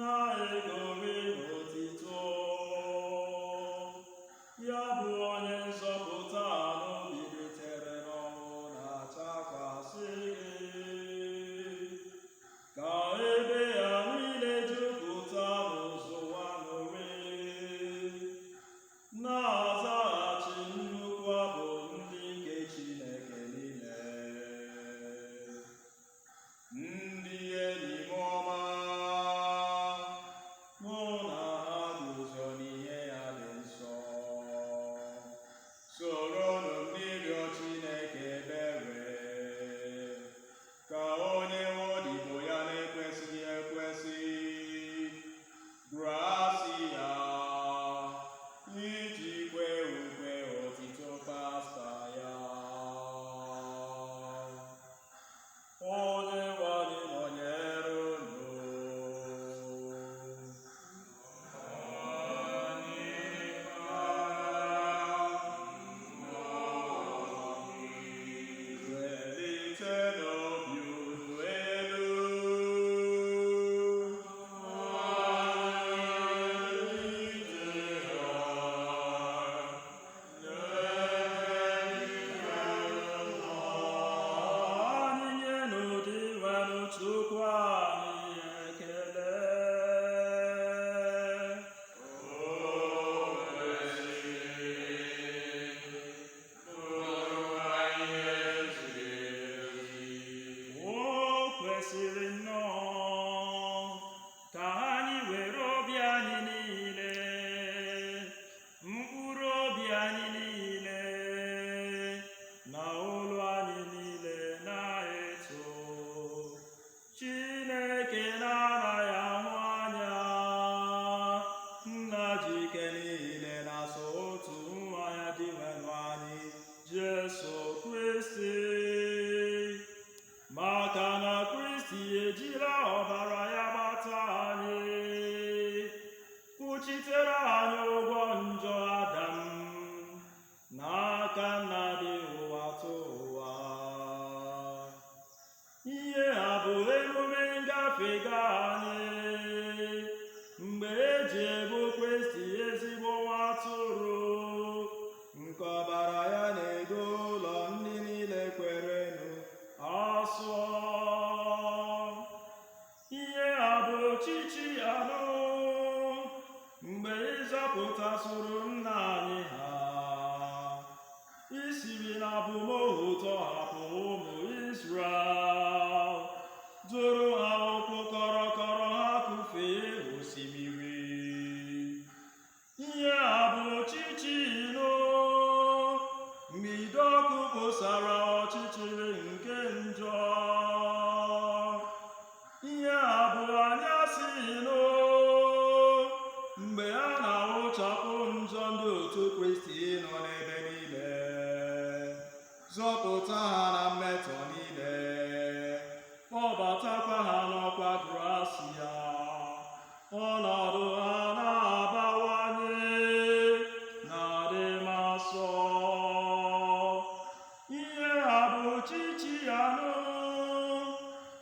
Na-egori n'otito ya bụ onye nzọpụta anụ bilitere n'ọnwụ na-achakwasị gị. Ka ebe ya niile jupụta n'ụzụ aṅụrị, na-azaghachi nnukwu abụ ndị nke Chineke niile. Ndị enyi m ọma, mụ na ha guzo n'ihe ya dị nsọ. Soronụ m n'ịrịọ Chineke ebere, ka onye odibo ya na-ekwesịghị ekwesị grasia iji kwee ukwe otito Paska ya. Onye nwe anyị nọnyere unu. Welitenụ obi unu elu. Anyị nyenụ Dinwenụ Chukwu anyị ekele. O kwesịrị nnọọ ka anyị were obi anyị niile, mkpụrụ obi anyị niile, na olu anyị niile na-eto Chineke na-anaghị ahụ anya, nna ji ike niile na-asọ otu nwa ya Dinwenụ anyị Jesu Kristi. Maka na Kristi ejila ọbara ya gbata anyị, kwụchitere anyị ụgwọ njọ Adam n'aka nna dị ụwa tụ ụwa. Ihe a bụ emume ngafega anyị, mgbe eji ebu Kristi ezigbo nwa atụrụ nke ọbara ya na-edo ụlọ ndị niile kwerenụ asọ. Ihe a bụ ochichi anụ mgbe ịzọpụtasụrụ nna anyị ha, isiri na abụmohu tọhapụ ụmụ Israel, duru ha ụkwụ kọrọkọrọ ha kụfee osimiri. Ihe a bụ ochichi ino mgbe ide ọkụ kposara ọchịchịrị nke njọ. Ihe a bụ anyasị ino mgbe a na-awụchapụ njọ ndị otu Kristi nọ n'ebe niile, zọpụta ha na mmetọ niile, kpọbatakwa ha n'ọkwa grasia. Ọnọdụ ha na-abawanye na-adị m asọ. Ihe a bụ chichi anụ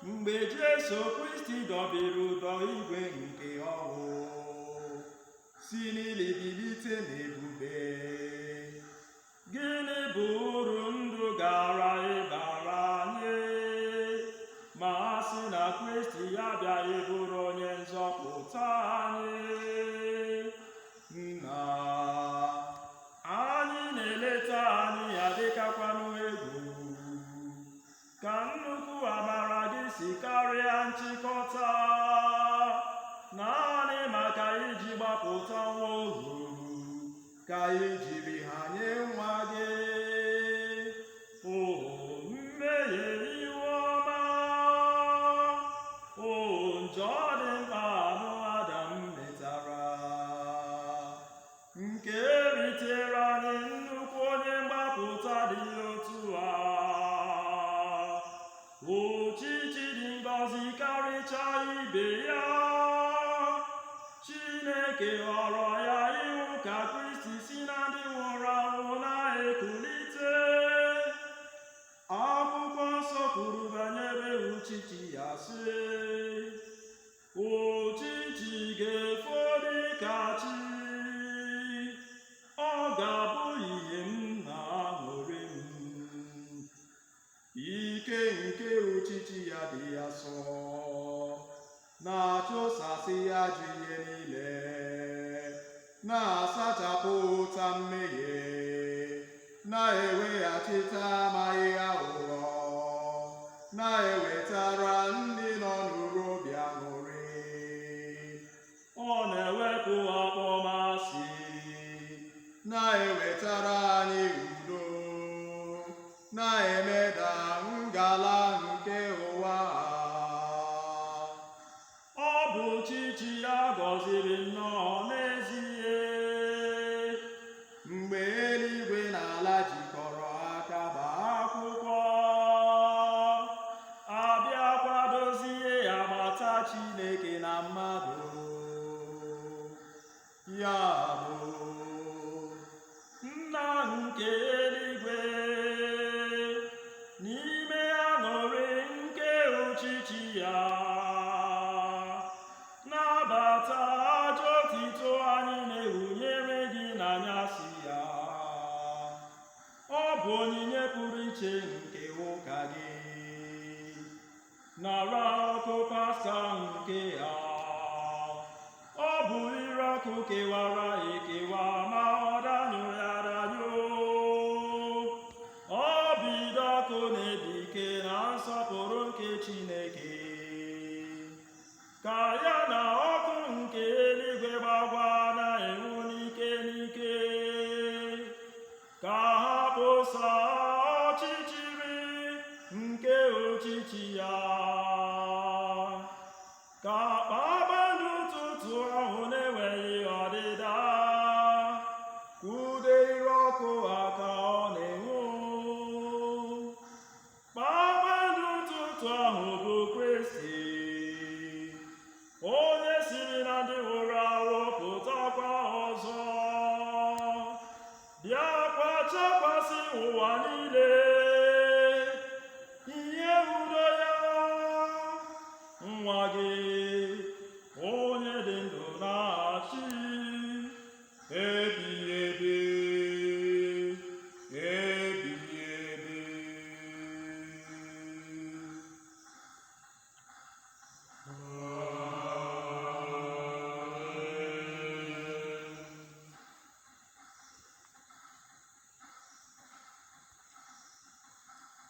mgbe Jesu Kristi dọbiri ụdọ igwe nke ọnwụ, si n'ili bilite n'ebube. Gịnị bụ uru ndụ gara ịbara anyị ma a sị na Kristi abịaghị bụrụ onye nzọpụta anyị? Nna anyị na-eleta anyị adịkakwanụ egwu, ka nnukwu amara gị si karịa nchịkọta, naanị maka iji gbapụta nwa ohu ka ijiri ha nye nwa gị. O mmehie iwu ọma, o njọ dị mkpa anụ Adam metara, nke ritere anyị nnukwu onye mgbapụta dị otu a. Ochichi dị ngọzi karịchaa ibe ya, Chineke ghọrọ ya iwu ka Kristi si na ndị nwụrụ anwụ na-ekulite. Akwụkwọ nsọ kwuru banyere uchichi ya sị, Uchichi ihe niile, na-asachapụ ụta mmehie, na-eweghachite amaghị aghụghọ, na-ewetara ndị nọ n'uru obi aṅụrị. Ọ na-ewepụ akpọmasị, na-ewetara anyị udo, na-emeda ngala nke ụwa. Ọ bụ chichi ya gọziri nnọọ n'ezie. Mgbe eluigwe na ala jikọrọ aka gbaa akwụkwọ, abịakwa dozie agbata Chineke na mmadụ, ya bụ Nna nke eluigwe, n'ime aṅụrị nke uchichi ya, nabata aja otito anyị na-ewunyere gị n'anyasị ya. Ọ bụ onyinye pụrụ iche nke ụka gị. Nara ọkụ Paska nke a. Ọ bụ ire ọkụ kewara ekewa, ma ọ danyụghị adanyụ. Ọ bụ ide ọkụ na-ebike na nsọpụrụ nke Chineke. Ka ya na ọkụ nke eluigwe gbagwa na-enwu n'ike n'ike, ka ha kposa ọchịchịrị nke ochichi ya, ka kpakpando ụtụtụ ahụ na-enweghị ọdịda kwude ire ọkụ a ka ọ na-enwu. Kpakpando ụtụtụ ahụ bụ Kristi, onye siri na ndị nwụrụ anwụ pụtakwa ọzọ, bịakwa chekwasị ụwa niile.